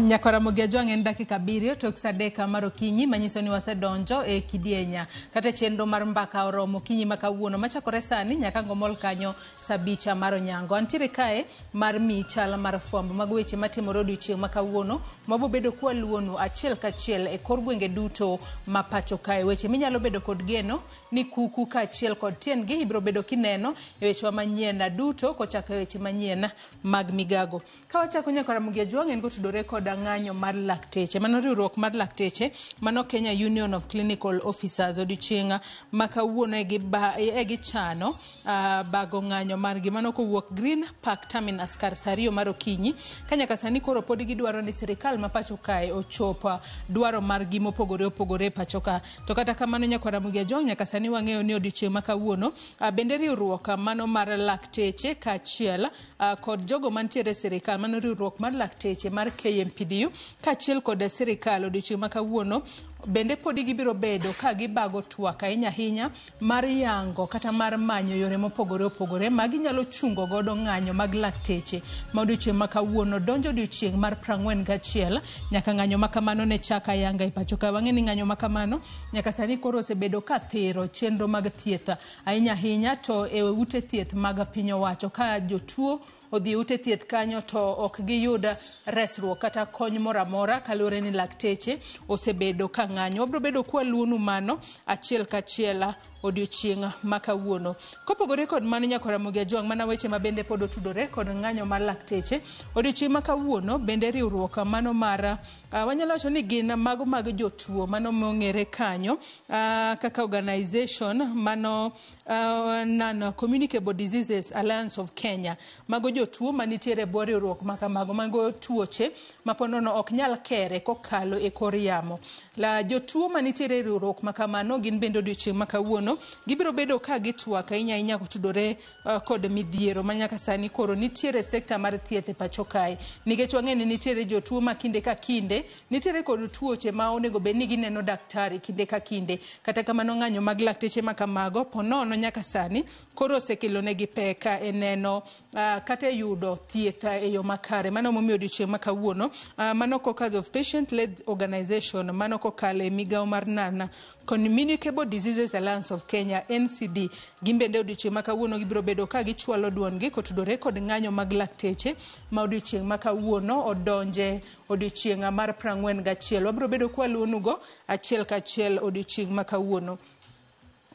Nyakora Ramogi Ajwang' en dakika 7 tok sa 3 mar okinyi manyiso ni wasedonjo e kidienya kata chenro mar mbaka oromo okinyi ma kawuono machakore sani nyaka ngomol kanyo sa 5 mar onyango. Antiere kae mar mi chal mar fwambo mag weche matimore odiochieng' ma kawuono mabobedo kwaluonu achiel kachiel e kor gwenge duto ma pacho kae. Weche minyalo bedo kod geno ni kuku kaachiel kod tiendgi ibiro bedo kineno e wechewa manyien duto kochako e weche manyien mag migago. Ka wachako nyaka Ramogi Ajwang' en kotudore kod ng'anyo mar lakteche. Mano riwruok mar lakteche, mano Kenya Union of Clinical Officers odiochieng' ma kawuono e gichano bago ng'anyo margi. Mano kowuok Green Park Terminus kar sa 2 mar okinyi. Ka nyaka sani koro pod gidwaro ni sirikal ma pacho kae ochop dwaro margi mopogore opogore e pacho ka. To kata kamano nyaka Ramogi Ajwang' nyaka sani wang'eyo ni odiochieng' ma kawuono bende riwruok mano mar lakteche kaachiel kod jogo mantiere e sirikal, mano riwruok mar lakteche mar KMPDU kaachiel kod sirikal odiochieng' ma kawuono bende podi gibiro bedo ka gibago twak ahinya ahinya mar yango kata mar manyo yore mopogore opogore ma ginyalo chungo godo ng'anyo mag lakteche ma odiochieng' ma kawuono donjo odiochieng' mar 41 nyaka ng'anyo ma kamano ne chak ayanga e pacho ka. Wang'e ni ng'anyo ma kamano nyaka sani koro osebedo ka thiro chenro mag thieth ahinya ahinya to e ute thieth mag piny owacho ka jotuo odhi e ute thieth kanyo to ok giyud resruok kata kony moro amora kaluwore ni lakteche osebedo ka ng'anyo. Wabiro bedo kwaluonu mano achiel kachiel odiochieng' ma kawuono. Kopogore kod mano nyaka Ramogi Ajwang' mana weche ma bende pod otudore kod ng'anyo mar lakteche odiochieng' ma kawuono bende riwruok mano mar wanyalo wacho ni gin mago mag jotuo mano mong'ere kanyo kaka organization mano Non-Communicable Diseases Alliance of Kenya. Mago jotuo manitiere e bwo riwruok ma kamago, mago tuoche ma ponono ok nyal kere kokalo e kor yamo. La jotuo manitiere e riwruok ma kamano gin bende odiochieng' ma kawuono gibiro bedo ka gitwak ahinya ahinya kotudore kod midhiero ma nyaka sani koro nitiere e sekta mar thieth e pacho kae. Nikech wang'e ni nitiere jotuo ma kinde ka kinde nitiere kod tuoche ma onego bed ni gineno daktari kinde ka kinde. Kata kamano ng'anyo mag lakteche ma kamago ponono nyaka sani koro osekelonegi pek e neno kata e yudo thieth e yo makare. Mano momiyo odiochieng' ma kawuono mano Caucus of Patient Led Organization mano kokalo e migawo mar Non Communicable Diseases Alliance of Kenya NCD gin bende odiochieng' ma kawuono gibiro bedo ka gichwalo duondgi kotudore kod ng'anyo mag lakteche ma odiochieng' ma kawuono odonje odiochieng' mar 41. Wabiro bedo kwaluonugo achiel kachiel odiochieng' ma kawuono.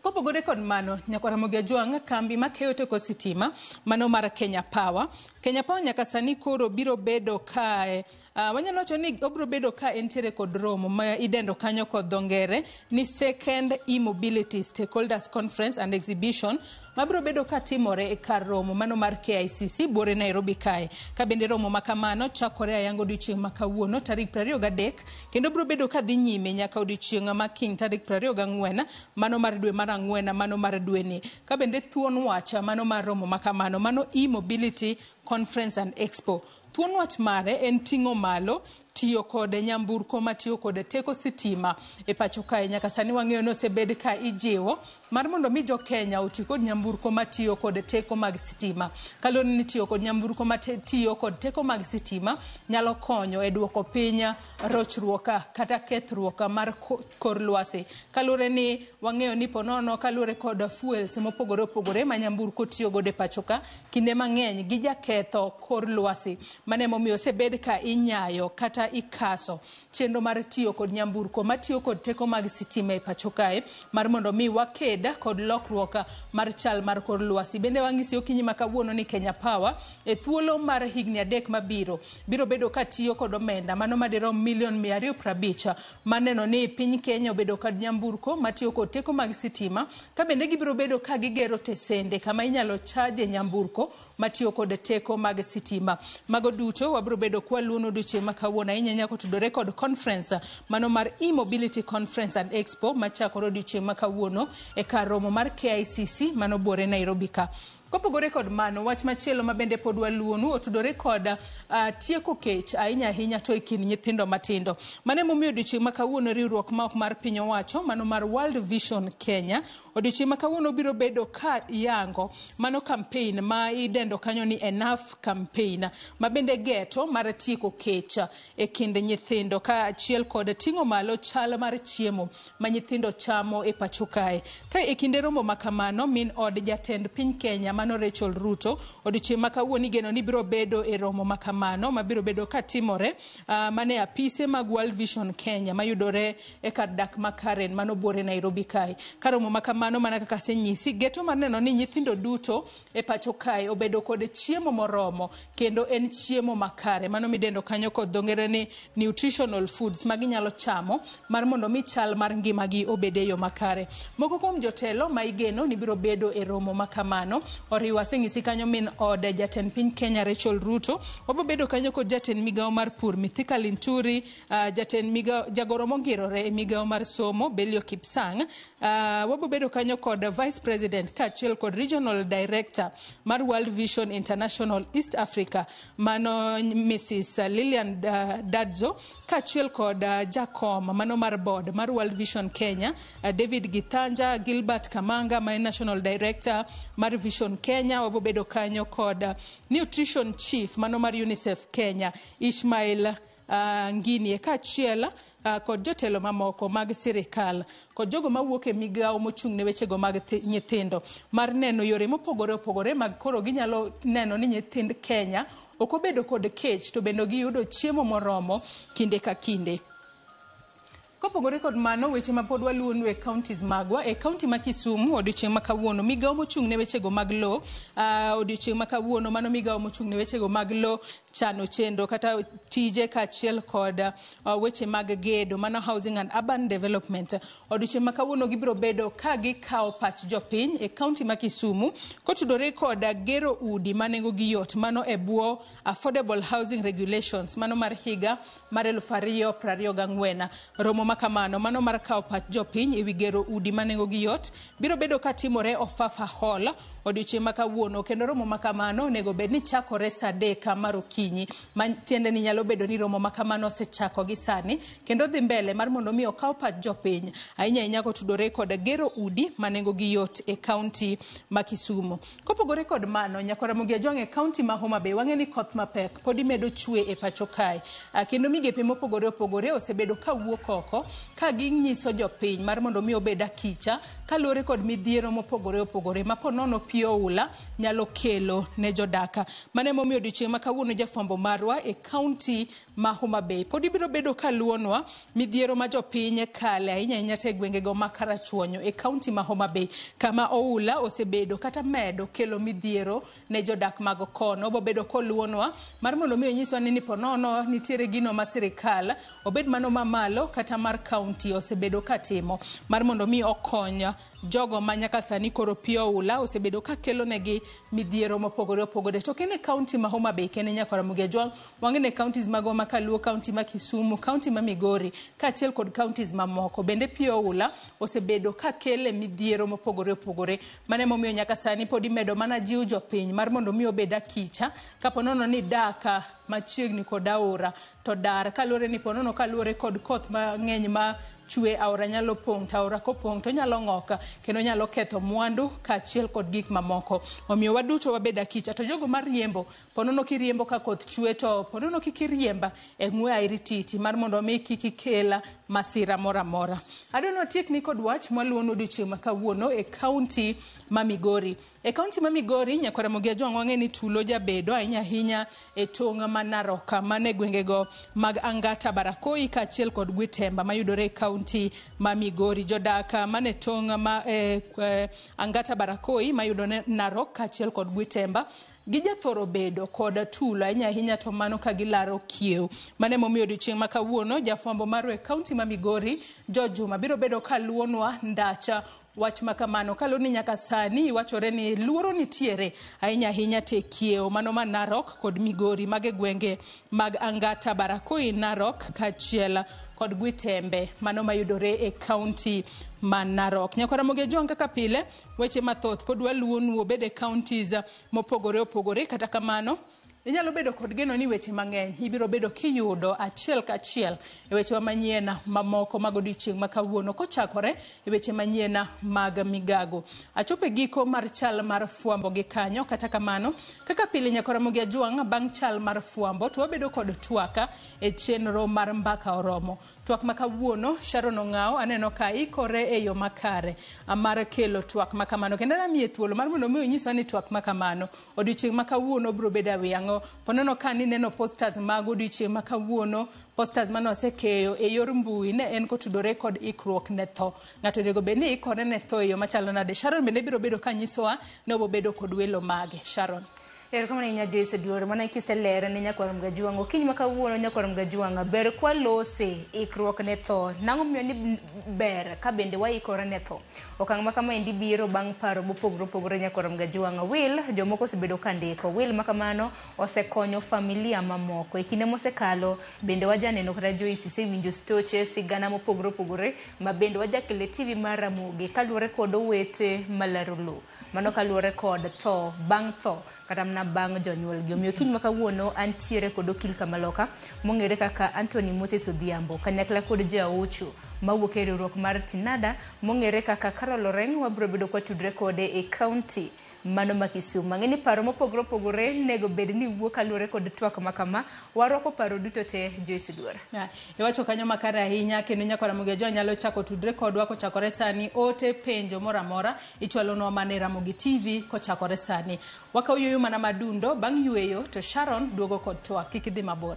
Kopogore kod mano, nyaka Ramogi Ajwang' kambi makeyo teko sitima mano mar Kenya Power. Kenya Power nyaka sani koro biro bedo kae wanyalo wacho ni obiro bedo ka entiere kod romo ma idendo kanyo kod dho ngere ni Second E-Mobility Stakeholders Conference and Exhibition mabiro bedo ka timore e kar romo mano mar KICC buore Nairobi kae. Ka bende romo ma kamano chakore ayanga odiochieng' ma kawuono tarik 23 kendo biro bedo ka dhi nyime nyaka odiochieng' ma kiny tarik 24 mano mar dwe mar 4 mano mar dweni. Ka bende thuon wach mano mar romo ma kamano mano E-Mobility Conference and Expo. Thuon wach mare en ting'o malo tiyo kod nyamburko matiyo kod teko sitima e pacho kae. Nyaka sani wang'eyo ni osebed ka ijiwo mar mondo mi jo Kenya oti kod nyamburko matiyo kod teko mag sitima. Kaluwore ni tiyo kod nyamburko matiyo kod teko mag sitima nyalo konyo e duoko piny rochruok kata kethruok mar kor lwasi. Kaluwore ni wang'eyo ni ponono kaluwore kod fuels mopogore opogore ma nyamburko tiyo godo e pacho ka, kinde mang'eny gijaketho kor lwasi. Mano emomiyo osebed ka inyayo kata ikaso chenro mar tiyo kod nyamburko matiyo kod teko mag sitima e pacho kae mar mondo mi waked kod lokruok mar chal mar kor lwasi. Bende wang'isi okinyi ma kawuono ni Kenya Power e thuolo mar higni 3 mabiro biro bedo ka tiyo kod omenda mano madirom milion 250 maneno ni piny Kenya obedo kod nyamburko matiyo kod teko mag sitima ka bende gibiro bedo ka gigero tesende kama inyalo chaje nyamburko matiyo kod teko mag sitima. Mago duto wabiro bedo kwaluono odiochieng' ma kawuono ahinya ahinya kotudore kod conference mano mar E-Mobility Conference and Expo machakore odiochieng' ma kawuono e kar romo mar KICC mano buore Nairobi ka. Kopogore kod mano, wach machielo ma bende pod waluwonu otudore kod tieko kech ahinya ahinya to e kind nyithindo matindo. Mano emomiyo odiochieng' ma kawuono riwruok ma ok mar piny owacho mano mar World Vision Kenya odiochieng' ma kawuono biro bedo ka yango mano campaign ma idendo kanyo ni Enough Campaign, ma bende geto mar tieko kech e kind nyithindo kaachiel kod ting'o malo chal mar chiemo ma nyithindo chamo e pacho kae. Ka e kinde romo ma kamano, min od jatend piny Kenya mano Rachel Ruto odiochieng' ma kawuono igeno ni biro bedo e romo ma kamano ma biro bedo katimore mane apise mag World Vision Kenya mayudore e kar dak ma Karen mano buore Nairobi kae. Ka romo ma kamano mana kaka asenyisi, geto mar neno ni nyithindo duto e pacho kae obedo kod chiemo moromo kendo en chiemo makare mano midendo kanyo kod dho ngere ni nutritional foods ma ginyalo chamo mar mondo mi chal mar ngimagi obed e yo makare. Moko kuom jotelo ma igeno ni biro bedo e romo ma kamano oriwo asenyisi kanyo min od jatend piny Kenya Rachel Ruto, wabo bedo kanyo kod jatend migawo mar pur Mithika Linturi, jatend migawo jagoro mongirore e migawo mar somo Belio Kipsang, wabo bedo kanyo kod Vice President kaachiel kod Regional Director mar World Vision International East Africa mano Mrs. Lilian Dadzo kaachiel kod jakom mano mar board mar World Vision Kenya David Githanja, Gilbert Kamanga ma en National Director mar Vision Kenya, wabo bedo kanyo kod Nutrition Chief mano mar UNICEF Kenya Ishmael Nginie kaachiel kod jotelo mamoko mag sirikal kod jogo mawuok e migawo mochung' ne wechego mag nyithindo mar neno yore mopogore opogore mag koro ginyalo neno ni nyithind Kenya ok obedo kod kech to bende giyudo chiemo moromo kinde ka kinde. Kopogore kod mano, weche ma pod waluwonu e counties magwa, e county ma Kisumu odiochieng' ma kawuono, migawo mochung' ne wechego mag lowo, odiochieng' ma kawuono mano migawo mochung' ne wechego mag lowo, chano chenro kata tije kaachiel kod weche mag gedo, mano housing and urban development. Odiochieng' ma kawuono gibiro bedo ka gikawo pach jopiny e county ma Kisumu kotudore kod gero udi ma nengogi yot, mano e bwo Affordable Housing Regulations, mano mar higa mar 2024. Romo ma kamano mano mar kawo pach jopiny ewi gero udi ma nengogi yot biro bedo katimore Ofafa Hall odiochieng' ma kawuono, kendo romo ma kamano onego bed ni chakore saa 3 mar okinyi, ma tiende ni nyalo bedo ni romo ma kamano osechako gi sani kendo dhi mbele mar mondo mi okaw pach jopiny ahinya ahinya kotudore kod gero udi ma nengogi yot e kaunti ma Kisumu. Kopogore kod mano, nyakora Ramogi Ajwang' e kaunti ma Homa Bay wang'e ni koth mapek pod imedo chwe e pacho kae, kendo migepe mopogore opogore osebedo kawuok oko ka ginyiso jopiny mar mondo mi obed akicha kaluwore kod midhiero mopogore opogore ma po nono pi oula nyalo kelo ne jodaka. Mano emomiyo odiochieng' ma kawuono jafwambo marwa e kaunti ma Homa Bay pod ibiro bedo kaluwonwa midhiero ma jopiny kale ahinya ahinya to e gwengego ma Karachuonyo e kaunti ma Homa Bay, kama oula osebedo kata medo kelo midhiero ne jodak mag kono. Obo bedo koluwonwa mar mondo mi onyiswa ni po nono nitiere gino ma sirikal obed mano mamalo kata mar kaunti osebedo katimo mar mondo mi okony jogo ma nyaka sani koro pi oula osebedo kakelo negi midhiero mopogore opogore. To kene kaunti ma Homa Bay kene nyaka Ramogi Ajwang', wang'e counties magwa ma Kaluo, kaunti ma Kisumu, kaunti ma Migori kaachiel kod counties mamoko bende pi oula osebedo kakele midhiero mopogore opogore. Mano emomiyo nyaka sani pod imedo mana jiw jopiny mar mondo mi obed akicha kapo nono ni dak machiegni kod aora to dar kaluwore ni ponono kaluwore kod koth mang'eny ma chwe, aora nyalo pong', to aora kopong' to nyalo ng'ok kendo nyalo ketho mwandu kaachiel kod gik mamoko. Omiyo waduto wabed akicha. To jogo mariembo, ponono kiriembo ka koth chwe to ponono kik iriemba e ng'we airititi mar mondo mi kik ikel masira moro amora. Adwa ni watiekni kod wach mwaluwonu odiochieng' ma kawuono e kaunti ma Migori. E kaunti ma Migori, nyakwa Ramogi Ajwang' wang'e ni tulo jabedo ahinya ahinya e tong' ma Narok mane gwengego mag Angata Barakoi kaachiel kod Gwitemba mayudore e kaunti ma Migori. Jodak mane tong' ma Angata Barakoi mayudore Narok kaachiel kod Gwitemba gijathoro bedo kod tulo ahinya ahinya to mano ka gilaro kiew. Mano emomiyo odiochieng' ma kawuono jafwambo marwa e kaunti ma Migori George Juma biro bedo kaluwonwa ndacha wach ma kamano kaluwore ni nyaka sani wachore ni luoro nitiere ahinya ahinya te kiewo mano ma Narok kod Migori mage gwenge mag Angata, Barakoi, Narok kaachiel kod Gwitembe mano mayudore e kaunti ma Narok. Nyakwar Ramogi Ajwang' kaka pile weche mathoth pod waluwonu obed e counties mopogore opogore kata kamano inyalo bedo kod geno ni weche mang'eny ibiro bedo kiyudo achiel kachiel e wechewa manyien mamoko mag odiochieng' ma kawuono kochakore e weche manyien mag migago. Achopo e giko mar chal mar fwambo gi kanyo kata kamano kaka pile Nyakwar Ramogi Ajwang' bang' chal mar fwambo to wabedo kod twak e chenro mar mbaka oromo. Twak ma kawuono Sharon Ong'awo aneno ka ikore e yo makare mar kelo twak ma kamano kendo namiye thuolo mar mondo mi onyiswa ni twak ma kamano odiochieng' ma kawuono biro bedo awi ang'o. Ponono ka nineno posters mag odiochieng' ma kawuono, posters mane wasekeyo e yor mbui ne en kotudore kod ikruok ne tho. Ng'ato onego bed ni ikore ne tho e yo machalo nade. Sharon bende biro bedo ka nyisowa ni obobedo kod welo mage. Sharon. Erokamano ahinya Joyce Oduor, mana kiselero ne Nyakwar Mgajwang'. Okinyi ma kawuono Nyakwar Mgajwang', ber kwalose ikruok ne tho. Nang'o momiyo ni ber ka bende waikore ne tho? Okang' ma kama endi biro bang' paro mopogore opogore Nyakwar Mgajwang'. Will, jomoko osebedo ka ndiko. Will ma kamano osekonyo familia mamoko. E kinde mosekalo bende wajaneno kata Joyce isewinjo stoche sigana mopogore opogore ma bende wajakelo e TV mar Ramogi kaluwore kod owete malaro lowo. Mano kaluwore kod tho, bang' tho kata mana bang' jonyuolgi. Omiyo kiny ma kawuono antiere kod okil kamaloka mong'ere kaka Anthony Moses Odhiambo kanyakla kod jaocho mawuok e riwruok mar Tinada mong'ere kaka Carol Oreng. Wabiro bedo kwatudre kode e county mano ma Kisumu. Ang'e ni paro mopogore opogore nego bed ni wuok kaluwore kod twak ma kama. Warwako paro duto te Joyce Oduor. Iwacho kanyo makare ahinya kendo Nyakwar Ramogi Ajwang' nyalo chako tudre kodwa kochakore sani ote penjo moro amora ichwalonwa mana e Ramogi TV kochakore sani. Wakaw yueyo mana madundo bang' yueyo to Sharon duogo kod twak kik idhi mabor.